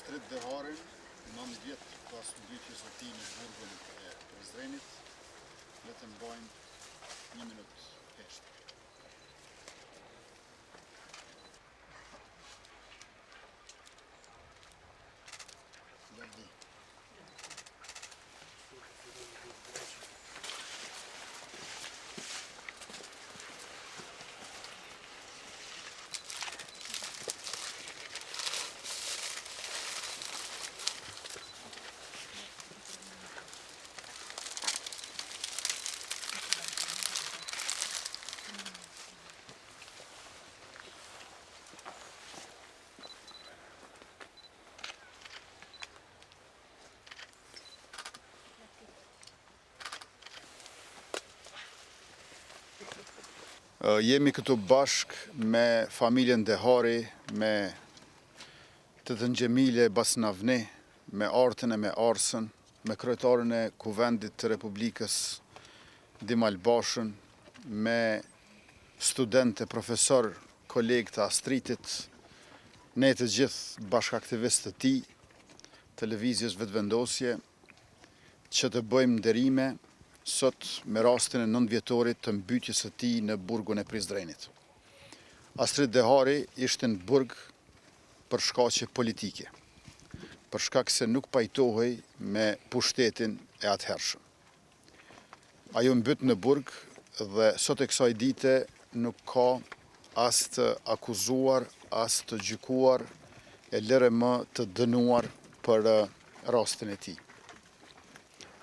Astrit Deharin, 9 vjet pas mbytjes së tij në burgun e Prizrenit, le të mbajmë një minutë heshtje. Lavdi. Jemi këtu bashkë me familjen Dehari, me tetën Xhemile, Bacën Avni, me Artën e me Arsën, me kryetarin e Kuvendit të Republikës, Dimal Bashën, me studentë e profesorë, kolegë të Astritit, ne të gjithë bashkaktivistë të tij, të Lëvizjes Vetëvendosje, që të bëjmë nderime sot me rastin e nëntëvjetorit të mbytjes së tij në burgun e Prizrenit. Astrit Dehari ishte në burg për shkaqe politike, për shkak se nuk pajtohej me pushtetin e atëhershëm. Ai u mbyt në burg dhe sot e kësaj dite nuk ka as të akuzuar, as të gjykuar e lëre më të dënuar për rastin e tij.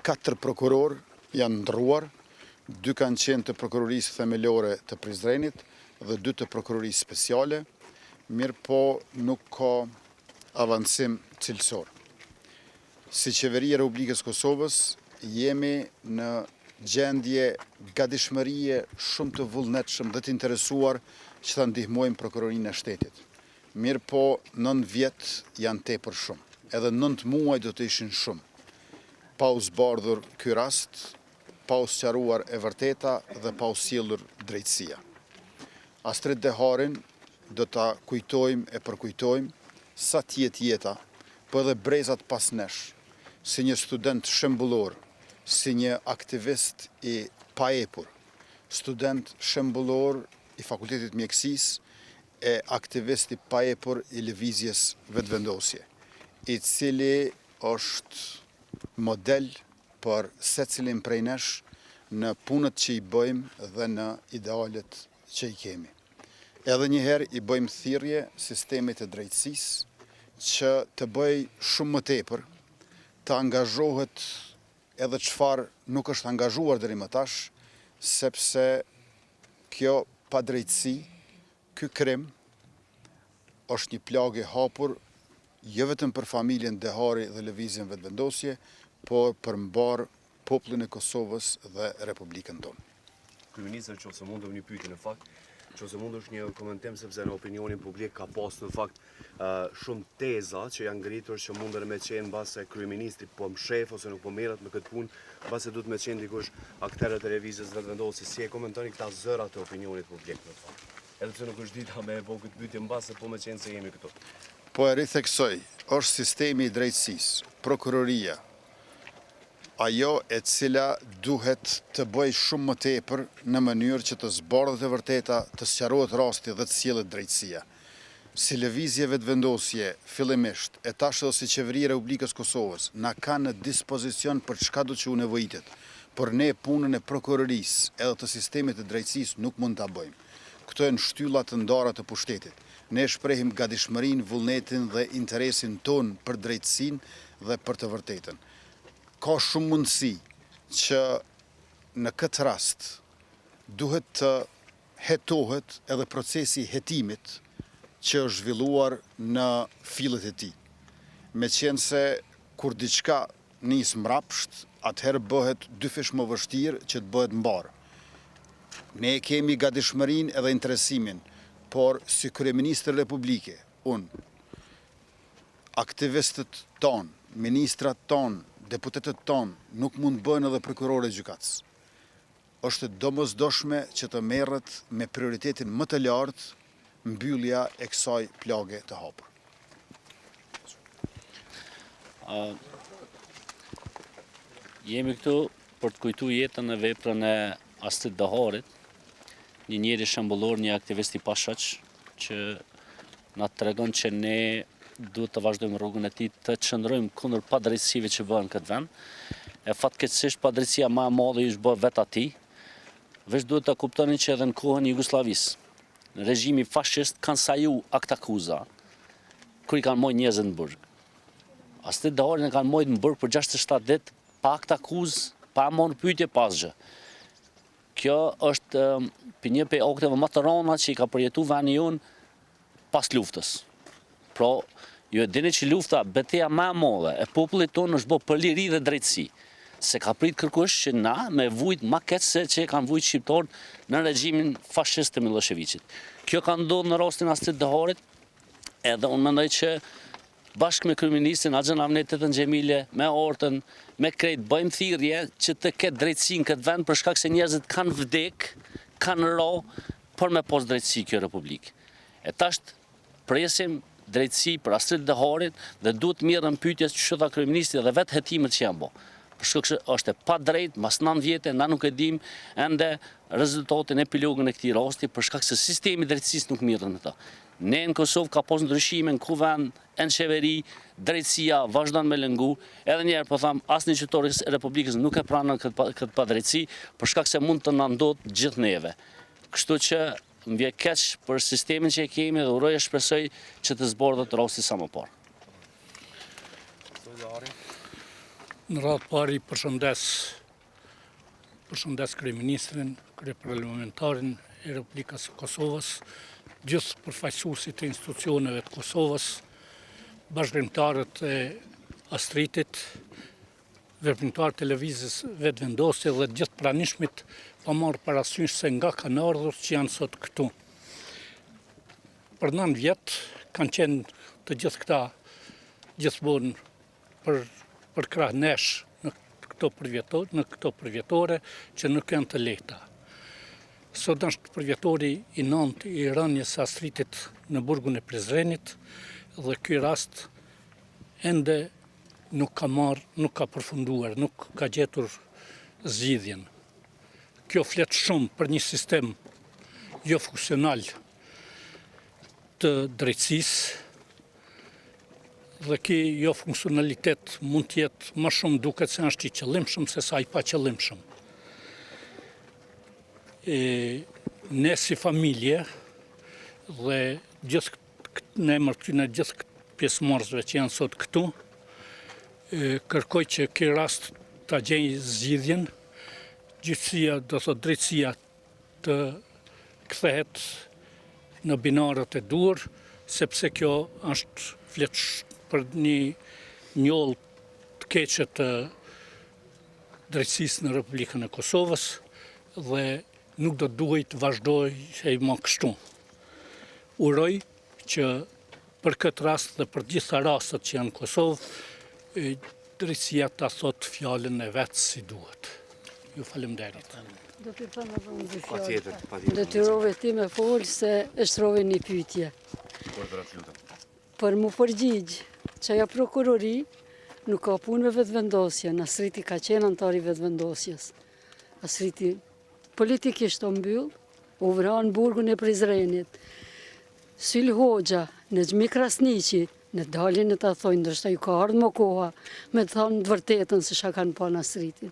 Katër prokurorë janë ndrruar, dy kanë qenë të Prokurorisë Themelore të Prizrenit dhe dy të Prokurorisë Speciale, mirëpo nuk ka avancim cilësor. Si Qeveri e Republikës së Kosovës jemi në gjendje gatishmërie shumë të vullnetshëm dhe të interesuar që ta ndihmojmë Prokurorinë e Shtetit. Mirëpo nëntë vjet janë tepër shumë. Edhe nëntë muaj do të ishin shumë. Pa u zbardhur ky rast, pa u sqaruar e vërteta dhe pa u sjellur drejtësia. Astrit Deharin do ta kujtojmë e përkujtojmë sa të jetë jeta, po edhe brezat pas nesh, si një student shembullor, si një aktivist i paepur, student shembullor i Fakultetit të Mjekësisë e aktivist i paepur i Lëvizjes Vetëvendosje, i cili është model për secilin prej nesh në punët që i bëjmë dhe në idealet që i kemi. Edhe një herë i bëjmë thirrje sistemit të drejtësisë që të bëjë shumë më tepër, të angazhohet edhe çfarë nuk është angazhuar deri më tash, sepse kjo padrejtësi, ky krim është një plagë e hapur jo vetëm për familjen Dehari dhe Lëvizjen Vetëvendosje, por për mbarë popullin e Kosovës dhe Republikën tonë. Kryeministër, qoftë se mundem një pyetje në fakt, qoftë se mundesh një komentim sepse në opinionin publik ka pas në fakt shumë teza që janë ngritur që munden me qenë mbase kryeministri po mshef ose nuk po merret me këtë punë, mbase duhet me qenë dikush akterët e Lëvizjes Vetëvendosje, si e komentoni këta zëra të opinionit publik në fakt? Edhe pse nuk është dita me e bo këtë pyetje mbase po me qenë se jemi këtu. Po e ritheksoj, është sistemi i drejtësisë, prokuroria, ajo e cila duhet të bëjë shumë më tepër në mënyrë që të zbardhet e vërteta, të sqarohet rasti dhe të sjellet drejtësia. Si Lëvizje Vetëvendosje, fillimisht, e tash edhe si Qeveri e Republikës së Kosovës, na kanë në dispozicion për çkado që u nevojitet, por ne punën e prokurorisë edhe të sistemit të drejtësisë nuk mund ta bëjmë. Këto janë shtylla të ndara të pushtetit. Ne shprehim gatishmërinë, vullnetin dhe interesin tonë për drejtësinë dhe për të vërtetën. Ka shumë mundësi që në këtë rast duhet të hetohet edhe procesi i hetimit që është zhvilluar në fillet e tij. Meqenëse kur diçka nis mbrapsht, atëherë bëhet dyfish më vështirë që të bëhet mbarë. Ne e kemi gatishmërinë edhe interesimin, por si kryeministër republike, unë, aktivistët tanë, ministrat tanë, deputetët tanë, nuk mund të bëhen edhe prokurorë e gjykatës. Është e domosdoshme që të merret me prioritetin më të lartë mbyllja e kësaj plage të hapur. Jemi këtu për të kujtu jetën e veprën e Astrit Deharit, një njeri shembullor, një aktivist i pashoq, që na tregon që ne duhet të vazhdojmë rrugën e tij, të qëndrojmë kundër padrejtësive që bëhen në këtë vend. E fatkeqësisht padrejtësia ma e madhe i është bërë vetë atij. Veç duhet të kuptoni që edhe në kohën e Jugosllavisë, në regjimi fashist kanë saju aktakuza kur i kanë majt njerëzit në burg. Astrit Deharin e kanë majt në burg për 67 ditë pa aktakuzë, pa marrë pyetje, pa asgjë. Kjo është për një prej akteve më të rënda që i ka përjetu vendi jonë pas luftës. Pra, ju e dini që lufta, beteja më e madhe e popullit tonë është bërë për liri dhe drejtësi. S'e ka prit kërkush që na me vujt ma keq se që e kanë vujt shqiptarët në regjimin fashist të Millosheviqit. Kjo ka ndodhur në rastin e Astrit Deharit, edhe unë mendoj që bashkë me kryeministrin Haxhën Avni, tetën Xhemile, me Artën, me krejt bëjmë thirrje që të ketë drejtësi në këtë vend për shkak se njerëzit kanë vdek, kanë ra për me pas drejtësi kjo republikë. E tash presim drejtësi për Astrit Deharin dhe duhet të merren në pyetje qysh tha kryeministri dhe vetë hetimet që janë bo. Për shkak se është e padrejtë, mas 9 vjete na nuk e dim ende rezultatin epilogun e këtij rasti për shkak se sistemi i drejtësisë nuk merret me të. Ne në Kosovë ka pas ndryshime në kuvend, e në qeveri, drejtësia vazhdon me lëngu, edhe një herë po them, asnjë qytetar i Republikës nuk e pranon këtë këtë padrejtësi, për shkak se mund të na ndodhë gjithë neve. Kështu që më vjen keq për sistemin që e kemi dhe uroj e shpresoj që të zbardhet rasti sa më parë. Në radhë parë i përshëndes Përshëndes kryeministrin, kryeparlamentarin e Republikës së Kosovës, gjithë përfaqësuesit e institucioneve të Kosovës, bashkëveprimtarët e Astritit, veprimtarët e Lëvizjes Vetëvendosje dhe gjithë pranishmit pa marrë parasysh se nga kanë ardhur që janë sot këtu. Për 9 vjet kanë qenë të gjithë këta gjithmonë për përkrah nesh në këto përvjetor, në këto përvjetore që nuk janë të lehta. Sot është përvjetori i nëntë i rënies së Astritit në burgun e Prizrenit dhe ky rast ende nuk ka marrë, nuk ka përfunduar, nuk ka gjetur zgjidhjen. Kjo flet shumë për një sistem jo funksional të drejtësisë, Dhe ky jofunksionalitet mund të jetë më shumë duket se është i qëllimshëm se sa i paqëllimshëm. E, ne si familje dhe gjithë në emër të gjithë pjesëmarrësve që janë sot këtu, e, kërkoj që ky rast ta gjejë zgjidhjen, gjithësia, do thotë drejtësia të kthehet në binarët e duhur, sepse kjo është flet për një njollë të keqe të drejtësisë në Republikën e Kosovës dhe nuk do të duhej të vazhdohej më kështu. Uroj që për këtë rast dhe për gjitha rastet që janë në Kosovë, drejtësia ta thotë fjalën e vet si duhet. Ju faleminderit. Do t'i them edhe unë dy fjalë. Patjetër, patjetër. Detyrove ti me folë se e shtrove një pyetje. Urdhëro të lutem. Për m'u përgjigj, që ajo prokurori nuk ka punë me vetëvendosjen, Astriti ka qenë anëtar i vetëvendosjes. Astriti politikisht u mbyll, u vra në burgun e Prizrenit. Sylë Hoxha, Nexhmi Krasniqi, le dalin e ta thojnë, ndoshta ju ka ardhë më koha me të thonë të vërtetën se çka kanë pa në Astritin.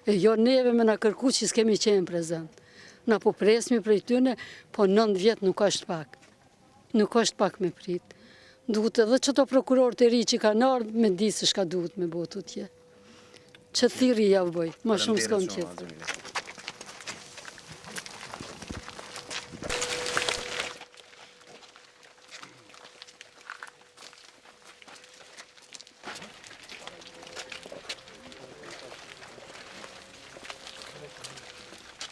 E jo neve me na kërku që s'kemi qenë prezent. Na po presmi prej tyne, po 9 vjet nuk është pak. Nuk është pak me prit. Duhet edhe qëto prokurorët e ri që kanë ardhë me di se çka duhet me bo tutje. Qët thirrje jau bëj, ma shumë s'kam tjetër.